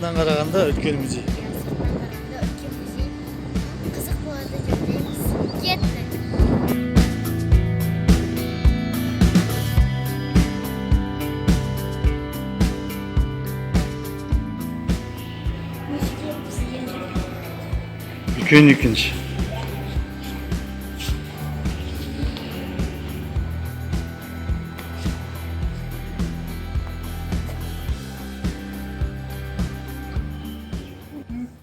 Сыртынан қарағанда үлкен музей. Иә, сыртынан қарағанда үлкен музей. Қызық болады деп ойлаймыз. Кеттік. Музейге біз келдік. Үлкен екінші.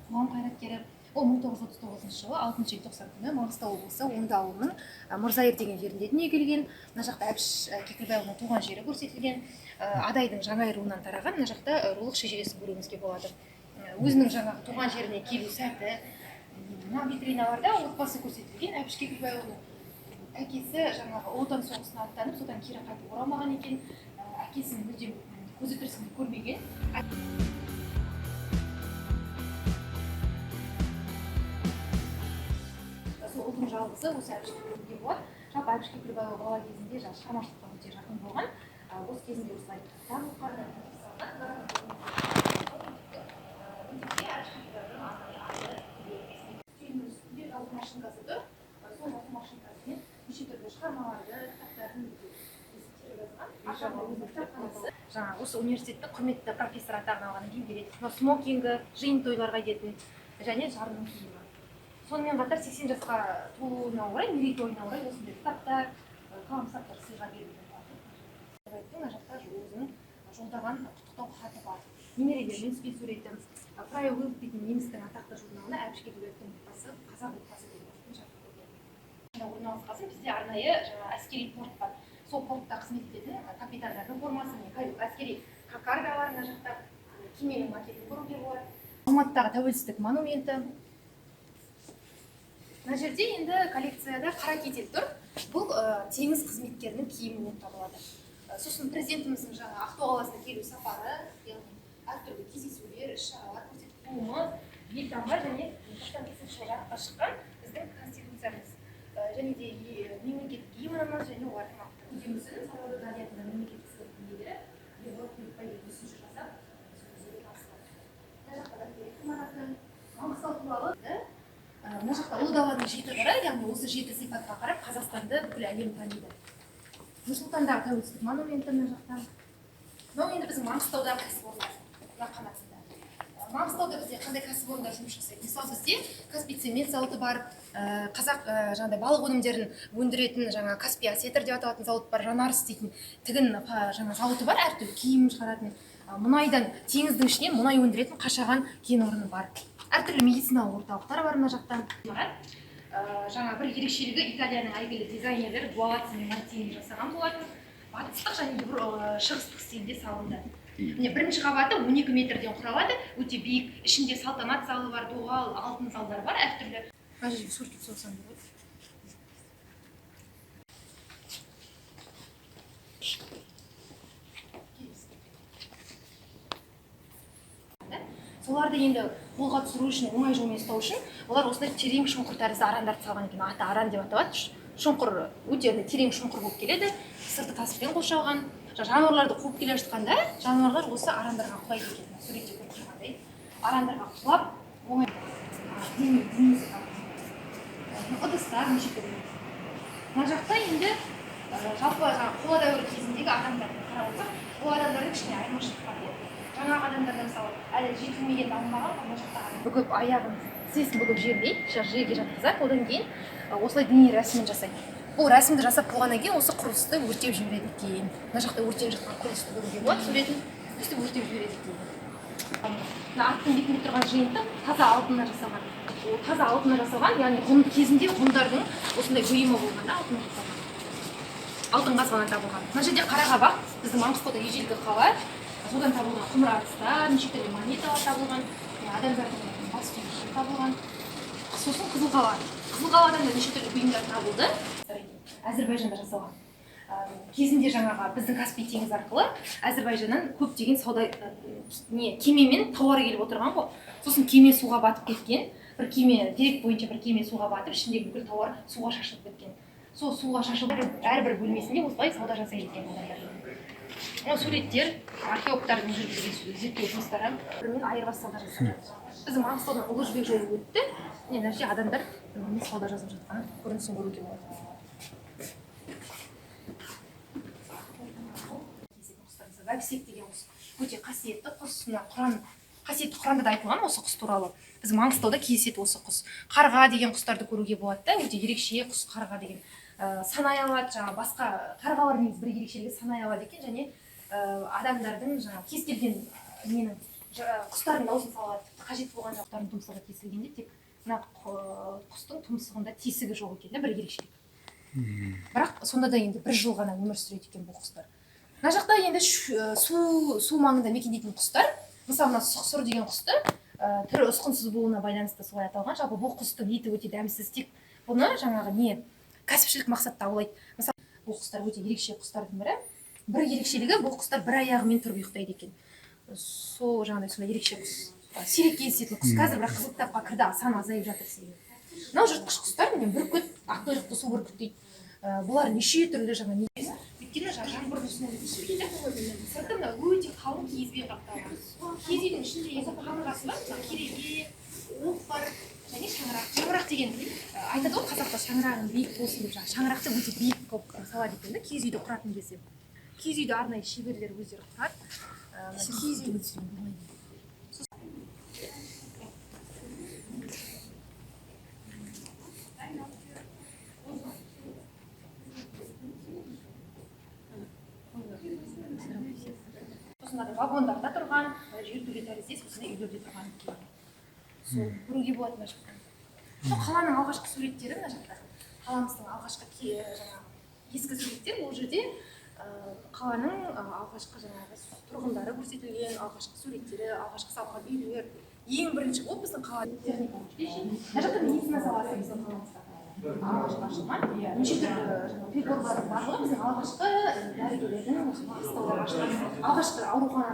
Қоғам қайраткері. Ол 1939 жылы 6 желтоқсан күні Маңғыстау облысы Оңды ауылының Мырзайыр деген жерінде дүниеге келген. Мына жақта Әбіш Кекілбайұлының туған жері көрсетілген. Адайдың Жаңай руынан тараған. Мына жақта рулық шежіресін көруімізге болады. Өзінің жаңағы туған жеріне келу сәті. Мына витриналарда отбасы көрсетілген. Әбіш Кекілбайұлының әкесі жаңағы Ұлы Отан соғысына аттанып, содан кері қайтып оралмаған екен. Әкесін мүлдем көзі тірісінде көрмеген. Сол ұлдың жалғызы осы Әбіш көруге болады. Жалпы Әбіш Кекілбайұлы бала кезінде жаңағы шығармашылыққа өте жақын болған. Осы кезінде осылай кітап оқыған. Мектепте Әбіш Кекілбайұлының арнайы аты үстелдің үстінде жазу машинкасы тұр. Сол жазу машинкасымен неше түрлі шығармаларды, кітаптарын теріп жазған. Ар жағында өзінің кітапханасы. Жаңағы осы университеттің құрметті профессор атағын алғаннан кейін береді. Мынау смокингі, жиын тойларға киетін және жарының киімі. Сонымен қатар 80 жасқа толуына орай, мерейтойына орай осындай кітаптар, қаламсаптар сыйға берілген болатын. Мына жақта өзінің жолдаған құттықтау хаты бар. Немерелерімен түскен суреті. Freie Welt дейтін немістің атақты журналына Әбіш Кекілбаевтың отбасы қазақ отбасы деген атпен жарық көрген. Мына орналасқасын бізде арнайы жаңа әскери порт бар. Сол портта қызмет ететін капитандардың формасы, міне, әскери кокарда бар мына жақта, кеменің макетін көруге болады. Алматыдағы тәуелсіздік монументі. Мына жерде енді коллекцияда қара китель тұр. Бұл теңіз қызметкерінің киімі болып табылады. Сосын президентіміздің жаңа Ақтау қаласына келу сапары, яғни әртүрлі кездесулер, іс-шаралар көрсетіп, туымыз, елтаңба және 95 жылы жарыққа шыққан біздің конституциямыз. Және де мемлекеттік гимніміз және олардың мүсін Сальвадор Дали атындағы мемлекеттік сыйлықтың иегері Ерболат Көкбаев мүсінші жасап, сол музейге табыстады. Мына жақта Бәйтерек ғимараты, Маңғыстау туралы. Мына жақта Ұлы даланың жеті қыры, яғни осы жеті сипатқа қарап Қазақстанды бүкіл әлем таниды. Нұр Сұлтандағы тәуелсіздік монументі мына жақта. Мынау енді біздің Маңғыстаудағы кәсіпорындар, мына қанатында. Маңғыстауда бізде қандай кәсіпорындар жұмыс жасайды? Мысалы, бізде Каспий цемент зауыты бар, қазақ жаңағыдай балық өнімдерін өндіретін жаңа Каспий осетр деп аталатын зауыт бар, Жанарыс дейтін тігін жаңа зауыты бар, әртүрлі киім шығаратын, мұнайдан, теңіздің ішінен мұнай өндіретін Қашаған кен орны бар. Әртүрлі медициналық орталықтар бар мына жақта. Жаңа бір ерекшелігі Италияның әйгілі дизайнерлері Гуалацци мен Мартини жасаған болатын. Батыстық және шығыстық стильде салынды. Міне, бірінші қабаты 12 метрден құралады, өте биік. Ішінде салтанат залы бар, доғал, алтын залдар бар, әртүрлі. Мына жерге суретке түсіп алсаң болады. Соларды енді қолға түсіру үшін, оңай жолмен ұстау үшін олар осындай терең шұңқыр тәрізді арандарды салған екен. Аты аран деп аталады. Шұңқыр өте андай терең шұңқыр болып келеді, сырты таспен қоршалған. Жануарларды қуып келе жатқанда жануарлар осы арандарға құлайды екен. Мына суретте көріп тұрғандай арандарға құлап, оңай денесі табылды. Ыдыстар неше түрлі. Мына жақта енді жалпы жаңағы қола дәуірі кезіндегі адамдарды қарап отырсақ, ол адамдардың кішкене айырмашылығы бар, иә. Жаңағы адамдарда мысалы әлі жетілмеген, дамымаған, мына жақта бүгіп аяғын, тізесін бүгіп жерлейді, жерге жатқызады, одан кейін осылай діни рәсімін жасайды. Бұл рәсімді жасап болғаннан кейін осы құрылысты өртеп жібереді екен. Мына жақта өртеніп жатқан құрылысты көруге болады суретін, өстіп өртеп жібереді екен. Мына аттың бетінде тұрған жиынтық таза алтыннан жасалған. Ол таза алтыннан жасалған, яғни ғұн кезінде ғұндардың осындай бұйымы болған да, алтыннан жасалған. Алтын қазғаннан табылған. Мына жерде Қарақабақ, біздің Маңғыстауда ежелгі қала. Содан табылған құмыра ыдыстар, неше түрлі монеталар табылған, адамдардың бас сүйегі табылған. Сосын Қызылқала. Қызылқаладан да неше түрлі бұйымдар табылды. Әзірбайжанда жасалған. Кезінде жаңағы біздің Каспий теңізі арқылы Әзірбайжаннан көптеген сауда, кемемен тауар келіп отырған ғой. Сосын кеме суға батып кеткен. Бір кеме, дерек бойынша бір кеме суға батып, ішіндегі бүкіл тауар суға шашылып кеткен. Сол суға шашылып, әрбір бөлмесінде осылай сауда жасайды екен адамдар. Ол суреттер археологтардың жүргізген зерттеу жұмыстары. Бірімен айырбас сауда жасаған. Біздің Маңғыстаудан Ұлы Жібек жолы өтті. Міне, мына жерде адамдар сауда жасап жатқан көрінісін көруге болады. Бәбісек деген құс өте қасиетті құс. Мына Құран, қасиетті Құранда да айтылған осы құс туралы. Біз Маңғыстауда кездеседі осы құс. Қарға деген құстарды көруге болады да, өте ерекше құс қарға деген. Санай алады, жаңағы басқа қарғалар негізі бір ерекшелігі санай алады екен және адамдардың жаңағы кез келген ненің құстардың дауысын сала алады. Тіпті қажет болған құстардың тұмсығы кесілгенде тек мына құстың тұмсығында тесігі жоқ екен да, бір ерекшелік. Бірақ сонда да енді бір жыл ғана өмір сүреді екен бұл құстар. Мына жақта енді су маңында мекендейтін құстар. Мысалы, мына сұқсыр деген құсты түрі ұсқынсыз болуына байланысты солай аталған. Жалпы бұл құстың еті өте дәмсіз, тек бұны жаңағы не кәсіпшілік мақсатта аулайды. Мысалы, бұл құстар өте ерекше құстардың бірі. Бір ерекшелігі, бұл құстар бір аяғымен тұрып ұйықтайды екен. Сол жаңағыдай сондай ерекше құс. Сирек кездесетін құс қазір, бірақ Қызыл кітапқа кірді, саны азайып жатыр себебі. Мынау жыртқыш құстар, міне, бүркіт, аққұйрықты су бүркіт дейді. Бұлар неше түрлі жаңа не, өйткені жаңа жаңбырдың үстінен өспейді. Сырты мына өте қалың киізбен қапталған. Киіз үйдің ішінде енді қабырғасы бар, мына кереге, оқ бар және шаңырақ. Шаңырақ деген айтады ғой қазақта, шаңырағың биік болсын деп, жаңа шаңырақты өте биік қылып салады екен да киіз үйді құратын кезде. Киіз үйді арнайы шеберлер өздері құрады. Мына киіз үйді болмайды. Сосын мынадай вагондарда тұрған, жертөле тәріздес осындай үйлерде тұрған екен. Сол көруге болады мына жақта. Сол қаланың алғашқы суреттері мына жақта. Қаламыздың алғашқы жаңағы ескі суреттер, ол жерде қаланың алғашқы жаңағы тұрғындары көрсетілген, алғашқы суреттері, алғашқы салынған үйлер. Ең бірінші болып біздің қала техника училище. Мына жақта медицина саласы біздің қаламызда алғашқы ашылған. Неше түрлі жаңағы приборлардың барлығы біздің алғашқы дәрігерлердің осы Маңғыстауда ашылған алғашқы аурухана.